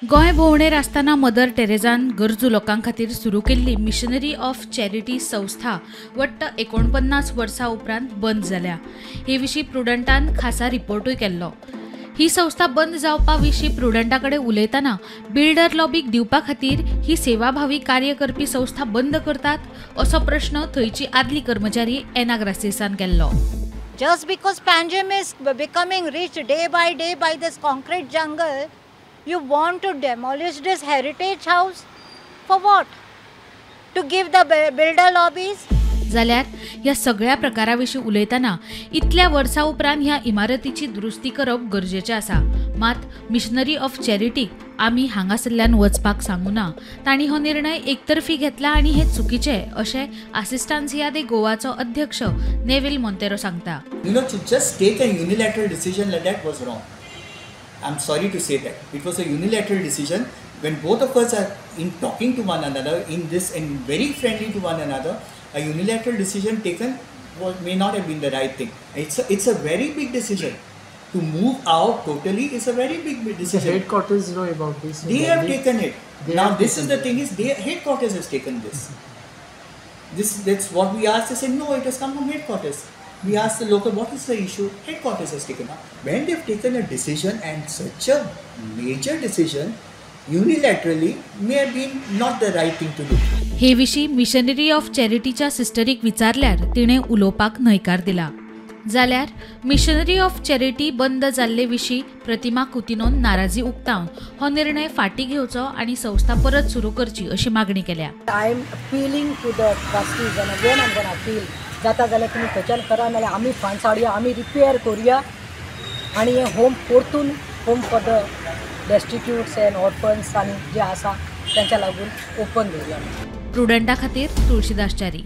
गोंय भोंवडेर आसतना मदर टेरेझान गरजू लोकां खातीर सुरू केल्ली मिशनरी ऑफ चॅरिटी संस्था वट्ट 49 वर्सां उपरांत बंद जाल्या. हे विशीं प्रुडंटान खासा रिपोर्टूय केल्लो. ही संस्था बंद जावपा विशीं प्रुडंटा कडेन उलयतना बिल्डर लॉबीक दिवपा खातीर ही सेवाभावी कार्य करपी संस्था बंद करतात असो प्रश्न थंयची आदली कर्मचारी एना ग्रासिसान केल्लो. Just because Panjim is becoming rich day by day by this concrete jungle, you want to demolish this heritage house for what? To give the builder lobbies? जाल्यार ह्या सगळ्या प्रकारा विशीं उलयतना इतल्या वर्सां उपरांत ह्या इमारतीची दुरुस्ती करप गरजेचें आसा. मात मिशनरी ऑफ चॅरिटीक आमी हांगासरल्यान वचपाक सांगूना. तांणी हो निर्णय एकतर्फी घेतला आनी हें चुकीचें अशें आसिस्टांसिया दे गोवाचो अध्यक्ष नेविल मोंतेरो सांगता. You know, to just take a unilateral decision like that was wrong. I'm sorry to say that. It was a unilateral decision when both of us are in talking to one another in this and very friendly to one another. A unilateral decision taken may not have been the right thing. It's a very big decision. To move out totally is a very big decision. The headquarters know about this. They have taken it. Now this is the thing is their headquarters has taken this. That's what we asked. They said no, it has come from headquarters. We asked the local, what is the issue? Headquarters has taken up. When they've taken a decision, and such a major decision, unilaterally may have been not the right thing to do. हे विशीं missionary of चॅरिटीच्या सिस्टरीक विचारल्यार तिणें उलोवपाक न्हयकार दिला. जाल्यार missionary of charity बंद जाल्ले विशीं प्रतिमा कुतिनोन नाराजी उक्तावन हो निर्णय फाटीं घेवचो आनी संस्था परत सुरू करची अशी मागणी केल्या. I am appealing to the trustees and again I am gonna appeal. जाता जाल्यार तुमी थंयच्यान करा, नाल्यार आमी फंड्स हाडया, आमी रिपेयर करुया आनी हें होम परतून home for the destitutes and orphans आनी जे आसा तेंच्या लागून ओपन दवरुया. प्रुडंटा खातीर तुळशीदास च्यारी.